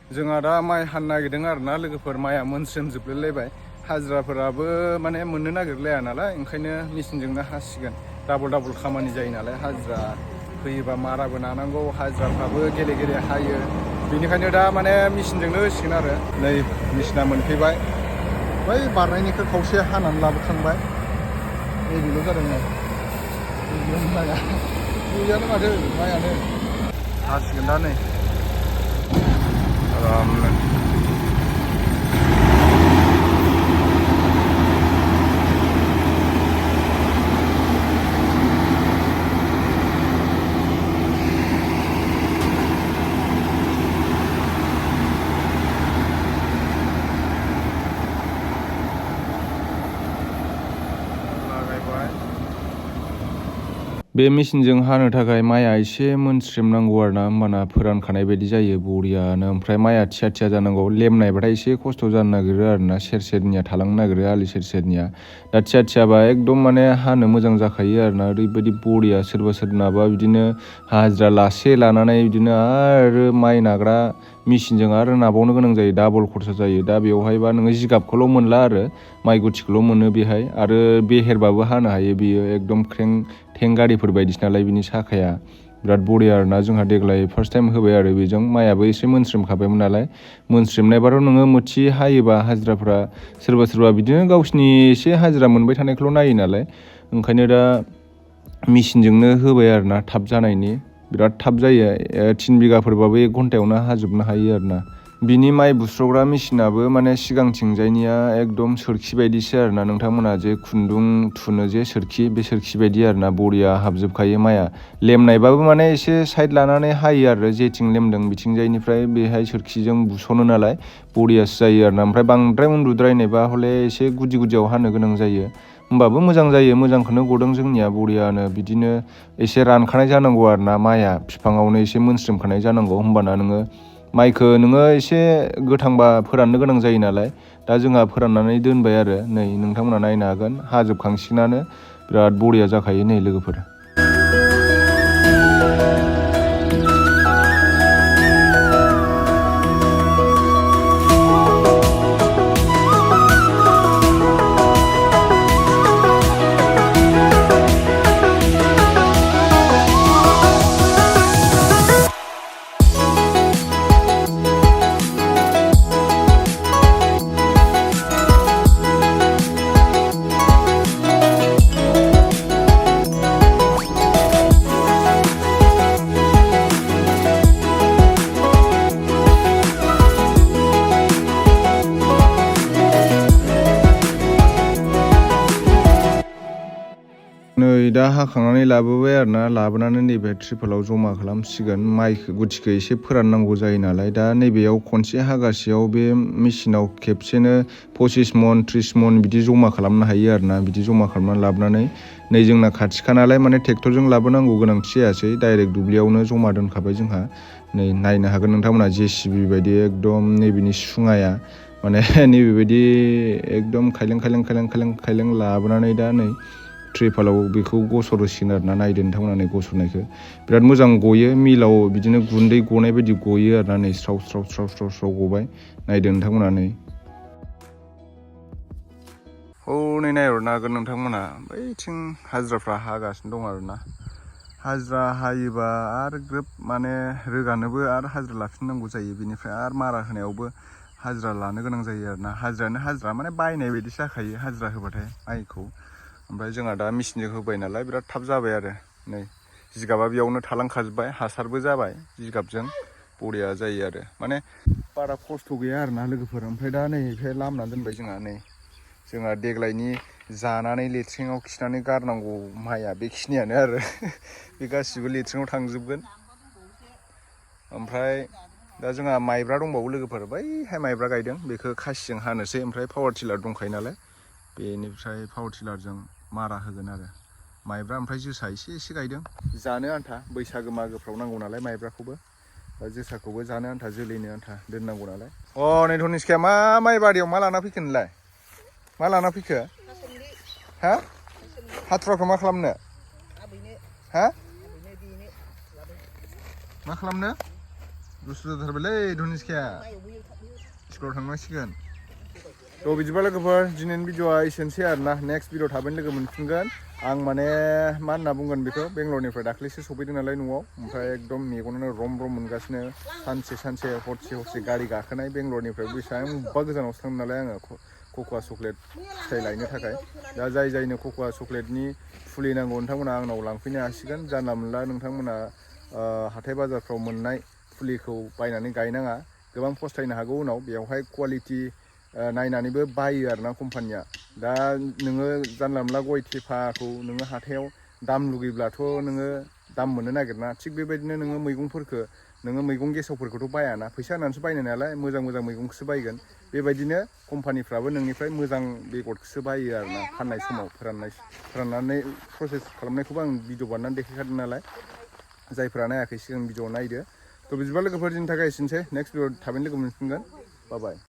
जोंहा दा माइ हानो नागिरदों आरोना लोगोफोर माइआ मोनस्रोमजोबलायलायबाय हाजिराफोराबो माने मोननो नागिरलाया नालाय ओंखायनो मेचिनजोंनो हासिगोन डाबल खामानि जायो नालाय हाजिरा फैयोबा माराबो नानांगौ हाजिराफ्राबो गेले गेले हायो बेनिखायनो दा माने मेचिनजोंनो होसिगोन आरो नै मेचिना मोनफैबाय बै बारनायनिखौ खावसे हानानै लाबोखांबाय नैबेल' जादों नै माइआ गैयानो माथो माइआनो हासिगोन दा नै आरामनो बे मेचिनजों हानो थाखाय माइआ एसे मोनस्रेमनांगौ आरो ना होमबाना फोरानखानाय बायदि जायो बरियानो ओमफ्राय माइआ थिया जानांगौ लेमनायबाथाय एसे खस्थ' जानो नागिरो आरो ना सेरनिया थालांनो नागिरो आलि सेरनिया दा थियाबा एकदम माने हानो मोजां जाखायो आरो ना ओरैबायदि बरिया सोरनाबा बिदिनो हाजिरा लासे लानानै बिदिनो आरो माइ नाग्रा मेचिनजों आरो नाबावनो गोनां जायो डाबल खरसा जायो दा बेवहायबा नोङो जिगाबखौल' मोनला आरो माइ गुथिखौल' मोनो बेहाय आरो बेहेरबाबो हानो हायो बियो एकदम थें गारिफोर बायदिसो नालाय बिनि साखाया बिराद बरिया आरोना जोंहा देग्लाय फार्स्ट टाइम होबाय आरो बेजों माइआबो एसे मोनस्रोमखाबायमोन नालाय मोनस्रोमनायबाथ' नोङो मोथि हायोबा हाजिराफ्रा सोरबा बिदिनो गावसिनि एसे हाजिरा मोनबाय थानायखौल' नायो नालाय ओंखायनो दा मेचिनजोंनो होबाय आरोना थाब जानायनि बिराद थाब जायो 3 बिगाफोरबाबो 1 घन्टायावनो हाजोबनो हायो आरोना बिनि माइ बुस्र'ग्रा मेचिनाबो माने सिगांथिंजायनिया एकदम सोरखि बायदिसो आरोना नोंथांमोना जे खुन्दुं थुनो जे सोरखि बे सोरखि बायदि आरोना बरिया हाबजोबखायो माइआ लेमनायबाबो माने एसे साइड लानानै हायो आरो जेथिं लेमदों बिथिंजायनिफ्राय बेहाय सोरखिजों बुस'नो नालाय बरियासो जायो आरोना ओमफ्राय बांद्राय उन्दुद्रायनायबा हले एसे गुदियाव हानो गोनां जायो होमबाबो मोजां जायो मोजांखौनो गदों जोंनिया बरियानो बिदिनो एसे रानखानाय जानांगौ आरोना माइआ बिफाङावनो एसे मोनस्रोमखानाय जानांगौ होमबाना नोङो माइखौ नोङो एसे गोथांबा फोराननो गोनां जायो नालाय दा जोंहा फोराननानै दोनबाय आरो नै नोंथांमोना नायनो हागोन हाजोबखांसिगोनानो बिराद बरिया जाखायो नै लोगोफोर नै दा हाखांनानै लाबोबाय आरोना लाबोनानै नैबे ट्रिपलाव जमा खालामसिगोन माइखौ गुथिखौ एसे फोराननांगौ जायो नालाय दा नैबेयाव खनसे हागासेयाव बे मेचिनाव खेबसेनो 25 मन 30 मन बिदि जमा खालामनो हायो आरोना बिदि जमा खालामनानै लाबोनानै नै जोंना खाथिखा नालाय माने ट्रेक्टरजों लाबोनांगौ गोनांथि जायासै डाइरेक्ट दुब्लियावनो जमा दोनखाबाय जोंहा नै नायनो हागोन नोंथांमोना JCB बायदि एकदम नैबेनि सुङाया माने नैबेबायदि एकदम खायलें लाबोनानै दा नै ट्रिपालाव बेखौ गसर होसिगोन आरोना नायदो नोंथांमोना नै गसरनायखौ बिराद मोजां गयो मिलाव बिदिनो गुन्दै गनाय बायदि गयो आरोना नै स्राव गबाय नायदो नोंथांमोना नै नै नायहरनो हागोन नोंथांमोना बैथिं हाजिराफ्रा हागासिनो दं आरोना हाजिरा हायोबा आरो ग्रोब माने रोगानोबो आरो हाजिरा लाफिननांगौ जायो बेनिफ्राय आरो मारा होनायावबो हाजिरा लानो गोनां जायो आरोना हाजिरायानो हाजिरा माने बायनाय बायदिसो जाखायो हाजिरा होबाथाय माइखौ ओमफ्राय जोंहा दा मेचिनजों होबाय नालाय बिराद थाब जाबाय आरो नै जिगाबा बेयावनो थालांखाजोब्बाय हासारबो जाबाय जिगाबजों बरिया जायो आरो माने बारा खस्थ' गैया आरोना लोगोफोर ओमफ्राय दा नै बे लामना दोनबाय जोंहा देग्लायनि जानानै लेट्रिनाव खिनानै गारनांगौ माइआ बेखिनियानो आरो बे गासिबो लेट्रिनाव थांजोबगोन ओमफ्राय दा जोंहा माइब्रा दंबावो लोगोफोर बैहाय माइब्रा गायदों बेखौ खासिजों हानोसै ओमफ्राय पावार टिलार दंखायो नालाय बेनिफ्राय पावार टिलारजों मारा होगोन आरो माइब्रा ओमफ्राय जोसा एसे गायदों जानो आन्था बैसागो मागोफ्राव नांगौ नालाय माइब्राखौबो जोसाखौबो जानो आन्था जोलैनो आन्था दोननांगौ नालाय नै धनिसखाया मा माइ बारियाव मा लाना फैखो नोंलाय मा लाना फैखो हा हाथुराखौ मा खालामनो हा मा खालामनो दुसु जाथारबायलै धनिसखाया स्कुलाव थांनांसिगोन थ' बिदिबा लोगोफोर दिनैनि भिडिअ'आ एसेनोसै आरोना नेक्स्ट भिडिअ थाबैनो लोगो मोनफिनगोन आं माने मा होनना बुंगोन बेखौ बेंगलरनिफ्राय दाख्लैसो सफैदों नालाय न'आव ओमफ्राय एकदम मेगनानो रम रम मोनगासिनो सानसे हरसे गारि गाखोनाय बेंगलरनिफ्राय बेसेबांबा गोजानावसो थांदों नालाय आङो कक'आ चक्लेट फिथाइ लायनो थाखाय दा जायनो कक'आ चक्लेटनि फुलि नांगौ नोंथांमोना आंनाव लांफैनो हासिगोन जानला मोनला नोंथांमोना हाथाय बाजारफ्राव मोननाय फुलिखौ बायनानै गायनाङा गोबां फस्थायनो हागौ उनाव बेवहाय कुवालिटि नायनानैबो बायो आरोना कम्पानिया दा नोङो जानला मोनला गय थेफाखौ नोङो हाथायाव दाम लुगैब्लाथ' नोङो दाम मोननो नागिरना थिग बेबायदिनो नोङो मैगंफोरखौ नोङो मैगं गेसावफोरखौथ' बायाना फैसा होनानैसो बायनाय नालाय मोजां मैगंखौसो बायगोन बेबायदिनो कम्पानिफ्राबो नोंनिफ्राय मोजां बेगरखौसो बायो आरोना फाननाय समाव फोराननानै प्रसेस खालामनायखौबो आं भिडिअ बानायनानै देखायखादों नालाय जायफ्रा नायाखै सिगां भिडिअ नायदो थ' बिदिबा लोगोफोर दिनैनि थाखाय एसेनोसै नेक्स्ट भिडिअ थाबैनो लोगो मोनफिनगोन बाय